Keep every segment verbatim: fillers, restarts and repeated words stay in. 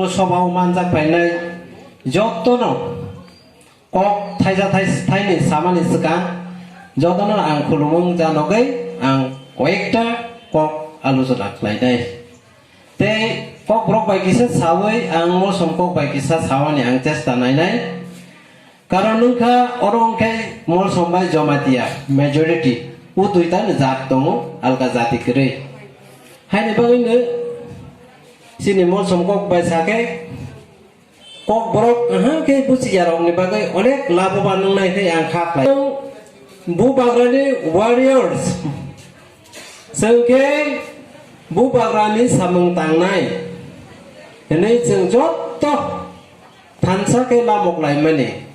Sobao manjak phainai jotono kok thaisa thai-, thaini samani swkang jotono ang khulumung janogwi ang koyekta kok aluchona khlainai. Tei kokborok bai kisa sawi ang mosom kok bai kisa sawani ang chesta nainai. Karon wngkha oro wngkhe molsom bai Jamatia majority, o duita ni jat tongo alka jati kwrwi. Haini bagwino chini molsom kok bai sakhe kokborok aha khe buchiya rokni bagwi onek laboban wngnai khe ang kha khlai. Bubagrani warriors chwng khe Bubagrani samung tangnai hwnwi chwng joto thansa khe lamok laimani.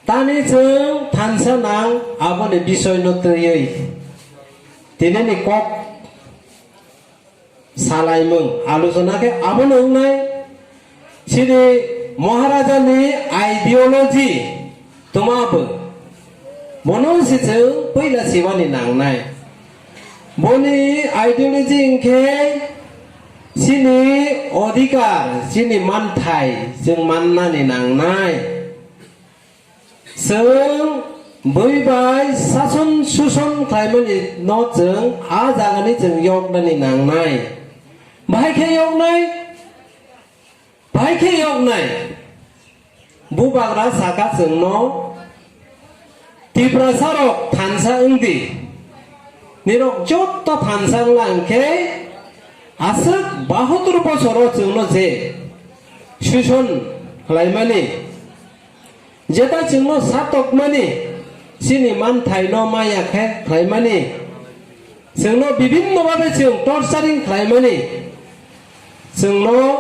Tani chwng thansa nang aboni bisoino twiwi tinini kok salaimung aluchona khe abono wngnai chini Maharajani ideology twma bo bono se chwng puila sibani nangnai. Boni ideology hwnkhe chini odhikar, chini manthai chwng mannani nangnai. Chwng bui bai sason suson khlaimani no chwng a jagani chwng yoknani nangnai. Bahai khe yoknai, bahai khe yoknai. Bubagra saka chwngno Tiprasa rok thansa wngdi. Nirok joto thansa wngla hwnkhe aswk bahatur bosoro chwngno je suson khlaimani. Jeta chwngno satokmani, chini manthaino maya khe khlaimani, chwngno bibinno babe chwng torturing khlaimani, chwngno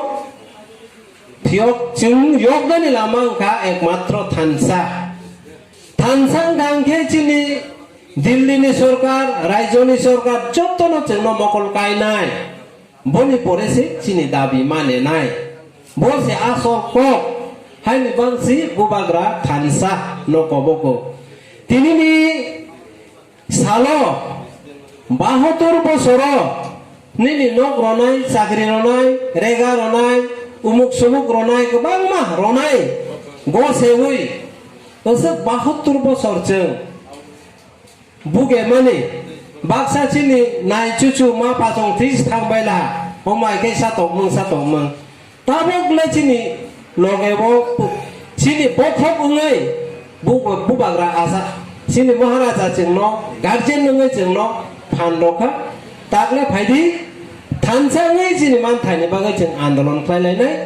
phiyok chwng yoknani lama wngkha ekmatro thansa. Thansa wngkha hwnkhe chini Dillini sorkar, raijoni sorkar jotono chwngno mokol kainai. Boni pore se chini dabi manenai. Bo se asol kok. Haini bangsi bubagra thansa no kobogo. Tinini salo bahatur bosoro nini nok ronai, chakri ronai, rega ronai, umuk sumuk ronai, kwbangma ronai. Go sewi. Aswk bahatur bosor chwng. Bugemani, baksa chini nai chuchu ma pachong this thang baila, omai khe satokmung satokmung. Tabok le chini loge bo, chini bokhok wngwi, bu-, bubagra asa, chini Maharaja chwngno, guardian wngwi chwngno phan rokha. Takle phaidi, thansa wngwi chini manthaini bagwi chwng andolon khlai lainai.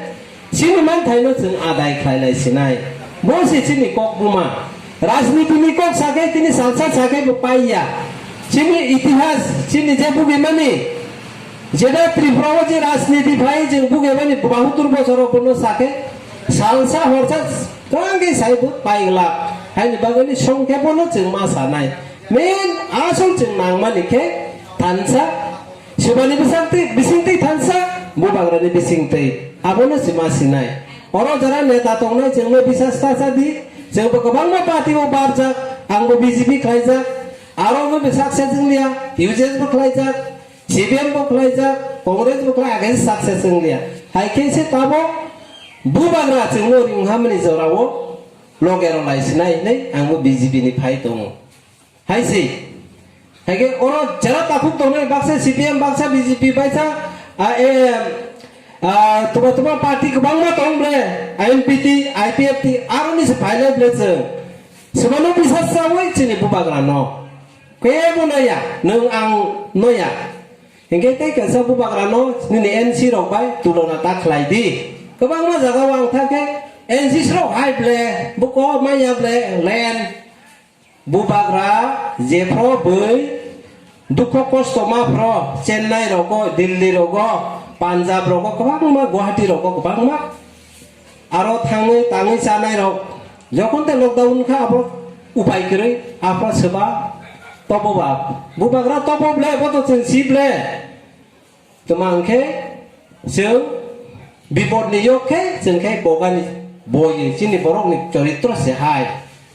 Chini manthaino chwng adai khlai lai sinai. Bo se chini kok buma. Rajniti ni kok sakhe tini salsa sakhe bo paiya. Chini itihas, chini je bugimani, jeda Tripura o je rajniti phai chwng bugimani bahatur bosoro bono sakhe salsa horsa twrangwi sai bo paigla. Haini bagwini songkhe bono chwng ma sanai. Main asol chwng nangmani khe thansa. Subani bisingtwi, bisingtwi thansa, bubagrani bisingtwi. Abono sima sinai. Oro jara neta tongnai, chwngno bisas ta sa di. Chwngbo kwbangma party o barjak, angbo B J P khlaijak. Aro no bo success wngliya, U J S bo khlaijak, C P M bo khlaijak, Congress bo khlai, again success wngliya. Hai khe se tabo bubagra chwngno ringhamani jorao loge rw lai sinai hinwi angbo B J P ni phai tongo. Hai se. Hai khe oro jera takhuk tongnai baksa C P M, baksa B J P, baksa, a, A M, a, twma twma party kwbangma tong ble, I N P T, I P F T, aroni se phailai ble chwng. Swmano bisas chawi chini bubagra no. Kebo noya, nwng ang noya. Hinkhe tei kaisa bubagra no nini N C rok bai tulona ta khlai di. Kwbangma jaga o ang thang khe N C rok hai ble, buko maya ble, land. Bubagra jephro bui dukho kosto maphro Chennai rogo, Delhi rogo, Punjab rogo, kwbangma Guwahati rogo kwbangma. Aro thangwi tangwi chanai rok jokhon te lockdown kha abo upai kwrwi aphro swba tobo ba. Bubagra tobo ble bo to chwng si ble. Tma hwnkhe chwng bipodni yok khe chwng khe bogani boi chini borokni choritro se hai.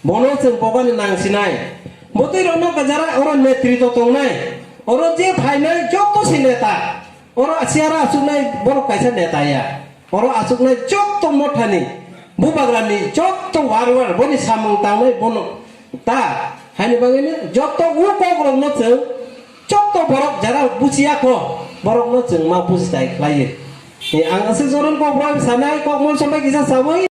Bono chwng bogani nangsinai. Bwtwi rokno kwchara oro netritw tongnai. Oro je phainai joto se neta. Oro siara achuknai borok kaisa neta ya. Oro achuknai jotto mothani, bubagrani jotto warwar, boni samung tangnai bono ta. Haini bagwino jotto o kokrokno chwng, jotto borok jara buchiya kho, borokno chwng ma buchitai khlaiwi. Ni ang aswk joron kok borok sanai, kok mon sambai kisa sawi.